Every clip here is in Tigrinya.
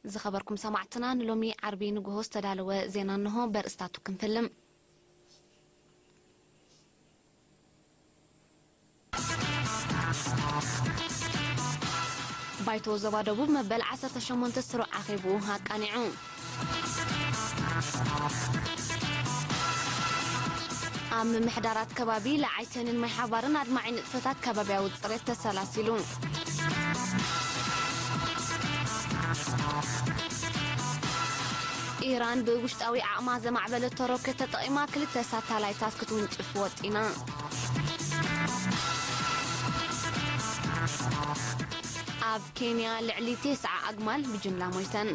ዝኸበርኩም ሰማዕትና፣ ንሎሚ ዓርቢ ንግሆ ዝተዳለወ ዜና እንሆ። በርእስታቱ ክንፍልም። ባይቶ ዞባ ደቡብ መበል ዓሰርተ ሸሞንተ ስሩዕ ኣኼብኡ ኣቃኒዑ። ኣብ ምምሕዳራት ከባቢ ለዓይተንን ማይ ሓባርን ኣድማዒ ንጥፈታት ከባቢያዊ ጽሬት ተሰላሲሉ። ኢራን ብውሽጣዊ ዓቕማ ዘማዕበለቶ ሮኬት ተጠቒማ ክልተ ሳተላይታት ክትውንጭፍ ወጢና። ኣብ ኬንያ ልዕሊ ተስዓ ኣግማል ብጅምላ ሞይተን።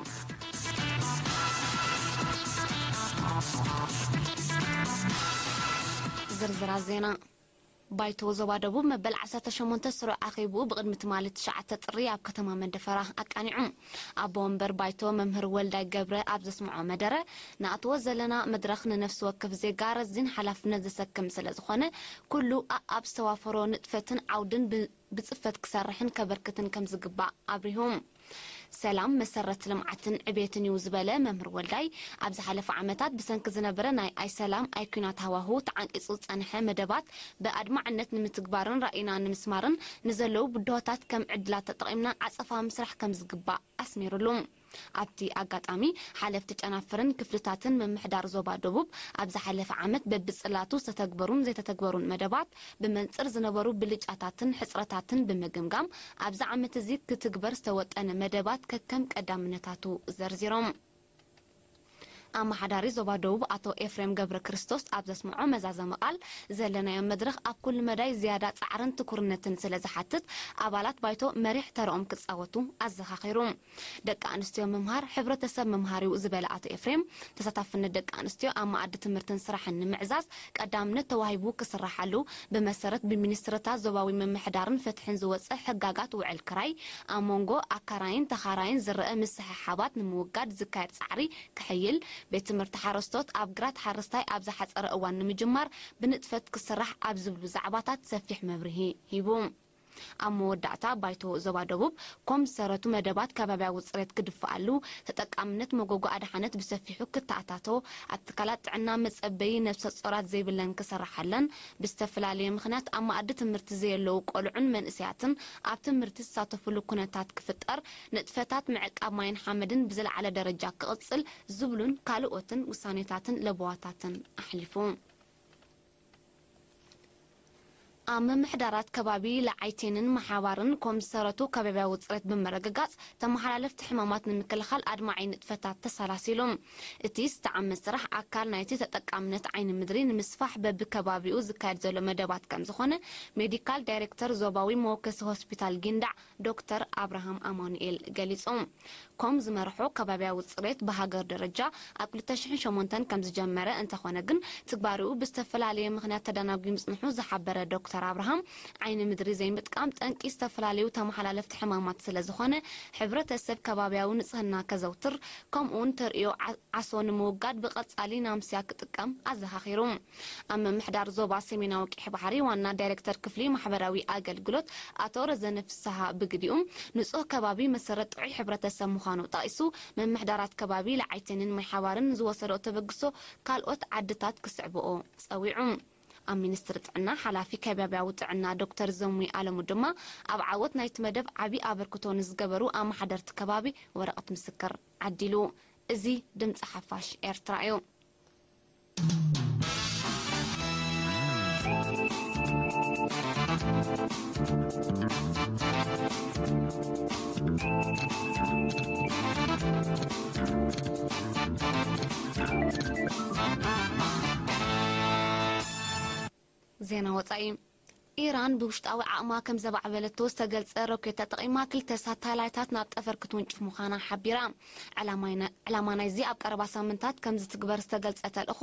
ዝርዝራት ዜና። ባይቶ ዞባ ደቡብ መበል ዓሰርተ ሸሞንተ ስሩዕ ኣኼብኡ ብቕድሚ ትማሊ ትሽዓተ ጥሪ ኣብ ከተማ መንደፈራ ኣቃኒዑ። ኣቦ ወንበር ባይቶ መምህር ወልዳይ ገብረ ኣብ ዘስምዖ መደረ፣ ንኣትዎ ዘለና መድረኽ ንነፍሲ ወከፍ ዜጋ ረዚን ሓላፍነት ዘሰክም ስለ ዝኾነ፣ ኩሉ ኣኣብ ዝተዋፈሮ ንጥፈትን ዓውድን ብ-፣ ብጽፈት ክሰርሕን ከበርክትን ከም ዝግባእ ኣብሪሁ። ሰላም መሰረት ልምዓትን ዕቤትን እዩ ዝበለ መምህር ወልዳይ፣ ኣብ ዝሓለፈ ዓመታት ብሰንኪ ዝነበረ ናይ ኣይሰላም ኣይኲናት ሃዋሁ ተዓንቂጹ ዝጸንሐ መደባት ብኣድማዕነት ንምትግባርን ራኢና ንምስማርን ንዘለዉ ብድሆታት ከም ዕድላት ተጠቒምና ዓጸፋ ምስራሕ ከም ዝግባእ ኣስሚሩሉ። ኣብቲ ኣጋጣሚ፣ ሓለፍቲ ጨናፍርን ክፍልታትን ምምሕዳር ዞባ ደቡብ ኣብ ዝሓለፈ ዓመት በብጽላቱ ዝተተግበሩን ዘይተተግበሩን መደባት ብመንጽር ዝነበሩ ብልጫታትን ሕጽረታትን ብምግምጋም፣ ኣብዚ ዓመት እዚ ክትግበር ዝተወጠነ መደባት ከከም ቀዳምነታቱ ዘርዚሮም። ኣመሓዳሪ ዞባ ደቡብ ኣቶ ኤፍሬም ገብረ ክርስቶስ ኣብ ዘስምዖ መዛዘሚ ቃል፣ ዘለናዮ መድረኽ ኣብ ኩሉ መዳይ ዝያዳ ጻዕርን ትኩርነትን ስለ ዝሓትት፣ ኣባላት ባይቶ መሪሕ ተርኦም ክጻወቱ ኣዘኻኺሩ። ደቂ ኣንስትዮ ምምሃር ሕብረተሰብ ምምሃር እዩ ዝበለ ኣቶ ኤፍሬም፣ ተሳታፍነት ደቂ ኣንስትዮ ኣብ መኣዲ ትምህርትን ስራሕን ንምዕዛዝ ቀዳምነት ተዋሂቡ ክስራሓሉ፣ ብመሰረት ብሚኒስትርታት ዞባዊ ምምሕዳርን ፍትሕን ዝወጸ ሕጋጋት ውዕል ክራይ፣ ኣብ መንጎ ኣካራይን ተኻራይን ዝረአ ምስሕሓባት ንምውጋድ ዝካየድ ጻዕሪ ክሕይል፣ ቤት ትምህርቲ ሓረስቶት ኣብ ግራት ሓረስታይ ኣብ ዝሓጸረ እዋን ንምጅማር ብንጥፈት ክስራሕ ኣብ ዝብሉ ዛዕባታት ሰፊሕ መብርሂ ሂቡ። ኣብ መወዳእታ፣ ባይቶ ዞባ ደቡብ ኮም ዝሰረቱ መደባት ከባብያዊ ጽሬት ክድፍኣሉ፣ ተጠቃምነት መጎጎ ኣድሓነት ብሰፊሑ ክተኣታቶ፣ ኣብ ትካላት ጥዕና መጸበዪ ነብሰ ጾራት ዘይብለን ክሰራሓለን፣ ብዝተፈላለየ ምኽንያት ኣብ መኣዲ ትምህርቲ ዘየለዉ ቆልዑን መንእሰያትን ኣብ ትምህርቲ ዝሳተፍሉ ኩነታት ክፍጠር፣ ንጥፈታት ምዕቃብ ማይን ሓመድን ብዝለዓለ ደረጃ ክቕጽል ዝብሉን ካልኦትን ውሳኔታትን ለበዋታትን ኣሕሊፉ። ኣብ ምምሕዳራት ከባቢ ለዓይቴንን መሓባርን ኮም ዝሰረቱ ከባብያዊ ጽሬት ብምርግጋጽ፣ ተመሓላለፍቲ ሕማማት ንምክልኻል ኣድማዒ ንጥፈታት ተሰላሲሉ። እቲ ዝተዓመ ስራሕ ኣካል ናይቲ ተጠቃምነት ዓይኒ ምድሪ ንምስፋሕ በብከባቢኡ ዝካየድ ዘሎ መደባት ከም ዝኾነ ሜዲካል ዳይሬክተር ዞባዊ መወከሲ ሆስፒታል ጊንዳዕ ዶክተር ኣብርሃም ኣማኑኤል ገሊጹ። ኮም ዝመርሖ ከባብያዊ ጽሬት ብሃገር ደረጃ ኣብ ክልተ ሽሕን ሸሞንተን ከም ዝጀመረ እንተኾነ ግን፣ ትግባሬኡ ብዝተፈላለየ ምኽንያት ተደናጒ ምጽንሑ ዝሓበረ ዶክተር ኣብርሃም፣ ዓይኒ ምድሪ ዘይምጥቃም ጠንቂ ዝተፈላለዩ ተመሓላለፍቲ ሕማማት ስለ ዝኾነ፣ ሕብረተሰብ ከባብያዊ ንጽህና ከዘውትር፣ ከምኡውን ተርእዮ ዓ-፣ ዓሶ ንምውጋድ ብቐጻሊ ናምስያ ክጥቀም ኣዘኻኺሩ። ኣብ ምምሕዳር ዞባ ሰሜናዊ ቀይሕ ባሕሪ ዋና ዳይሬክተር ክፍሊ ማሕበራዊ ኣገልግሎት ኣቶ ረዘነ ፍስሃ ብግዲኡ፣ ንጹህ ከባቢ መሰረት ጥዑይ ሕብረተሰብ ምዃኑ ጠቒሱ፣ ምምሕዳራት ከባቢ ለዓይተንን ማይ ሓባርን ዝወሰዶ ተበግሶ ካልኦት ዓድታት ክስዕብኦ ጸዊዑ። ኣብ ሚኒስትሪ ጥዕና ሓላፊ ከባብያዊ ጥዕና ዶክተር ዘሙይ ኣለሙ ድማ፣ ኣብ ዓወት ናይቲ መደብ ዓቢ ኣበርክቶ ንዝገበሩ ኣመሓደርቲ ከባቢ ወረቐት ምስክር ዓዲሉ። እዚ ድምጺ ሓፋሽ ኤርትራ እዩ። ዜና ወጻኢ። ኢራን ብውሽጣዊ ዓቕማ ከም ዘባዕበለቶ ዝተገልጸ ሮኬት ተጠቒማ ክልተ ሳተላይታት ናብ ጠፈር ክትውንጭፍ ምዃና ሓቢራ። ዕላማ ናይዚ ኣብ ቀረባ ሳምንታት ከም ዝትግበር ዝተገልጸ ተልእኾ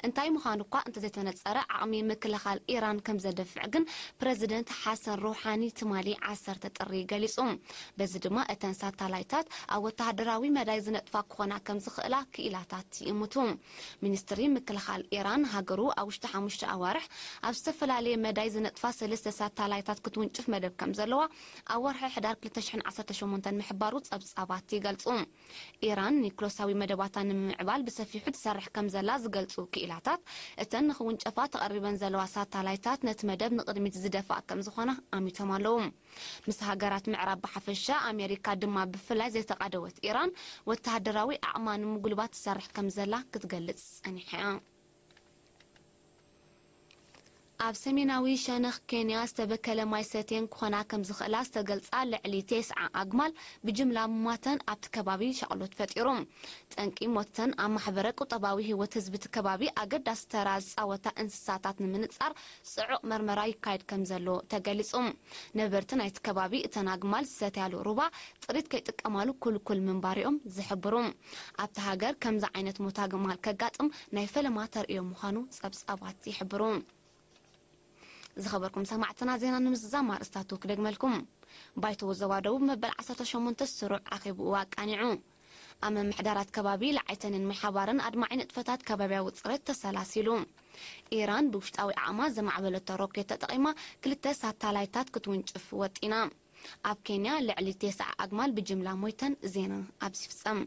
እንታይ ምዃኑ እኳ እንተዘይተነጸረ፣ ዓቕሚ ምክልኻል ኢራን ከም ዘደፍዕ ግን ፕረዚደንት ሓሰን ሩሓኒ ትማሊ ዓሰርተ ጥሪ ገሊጹ። በዚ ድማ እተን ሳተላይታት ኣብ ወተሃደራዊ መዳይ ዝነጥፋ ክኾና ከም ዝኽእላ ክኢላታት ይእምቱ። ሚኒስትሪ ምክልኻል ኢራን፣ ሃገሩ ኣብ ውሽጢ ሓሙሽተ ኣዋርሕ ኣብ ዝተፈላለየ መዳይ ዝነጥፋ ሰለስተ ሳተላይታት ክትውንጭፍ መደብ ከም ዘለዋ ኣብ ወርሒ ሕዳር ክልተ ሽሕን ዓሰርተ ሸሞንተን ምሕባሩ ጸብጻባት ይገልጹ። ኢራን ኒክሎሳዊ መደባታ ንምምዕባል ብሰፊሑ ትሰርሕ ከም ዘላ ዝገልጹ ክኢላታት፣ እተን ንኽውንጨፋ ተቐሪበን ዘለዋ ሳተላይታት ነቲ መደብ ንቕድሚት ዝደፍኣ ከም ዝኾና ኣሚቶም ኣለዉ። ምስ ሃገራት ምዕራብ ብሓፈሻ፣ ኣሜሪካ ድማ ብፍላይ ዘይተቓደወት ኢራን፣ ወተሃደራዊ ዓቕማ ንምጉልባት ትሰርሕ ከም ዘላ ክትገልጽ ጸኒሓ እያ። ኣብ ሰሜናዊ ሸነኽ ኬንያ ዝተበከለ ማይ ሰትየን ክኾና ከም ዝኽእላ ዝተገልጻ ልዕሊ ቴስዓ ኣግማል ብጅምላ ምሟተን ኣብቲ ከባቢ ሻቕሎት ፈጢሩ። ጠንቂ ሞተን ኣብ ማሕበረ ቁጠባዊ ህይወት ህዝቢ እቲ ከባቢ ኣገዳሲ ተራ ዝጻወታ እንስሳታት ንምንጻር ጽዑቕ መርመራ ይካየድ ከም ዘሎ ተገሊጹ። ነበርቲ ናይቲ ከባቢ እተን ኣግማል ዝሰትያሉ ሩባ ጥሪት ከይጥቀማሉ ኩልኩል ምንባሪኦም ዝሕብሩ። ኣብቲ ሃገር ከምዚ ዓይነት ሞት ኣግማል ከጋጥም ናይ ፈለማ ተርእዮ ምዃኑ ጸብጻባት ይሕብሩ። ዝኸበርኩም ሰማዕትና፣ ዜና ንምዝዛም ኣርእስታቱ ክደግመልኩም። ባይቶ ዞባ ደቡብ መበል ዓሰርተ ሸሞንተ ስሩዕ ኣኼብኡ ኣቃኒዑ። ኣብ ምምሕዳራት ከባቢ ለዓይተንን ምሓባርን ኣድማዒ ንጥፈታት ከባብያዊ ጽሬት ተሰላሲሉ። ኢራን ብውሽጣዊ ዓቕማ ዘማዕበለቶ ሮኬት ተጠቒማ ክልተ ሳታላይታት ክትውንጭፍ ወጢና። ኣብ ኬንያ ልዕሊ ተስዓ ኣግማል ብጅምላ ሞይተን። ዜና ኣብዚ ይፍጸም።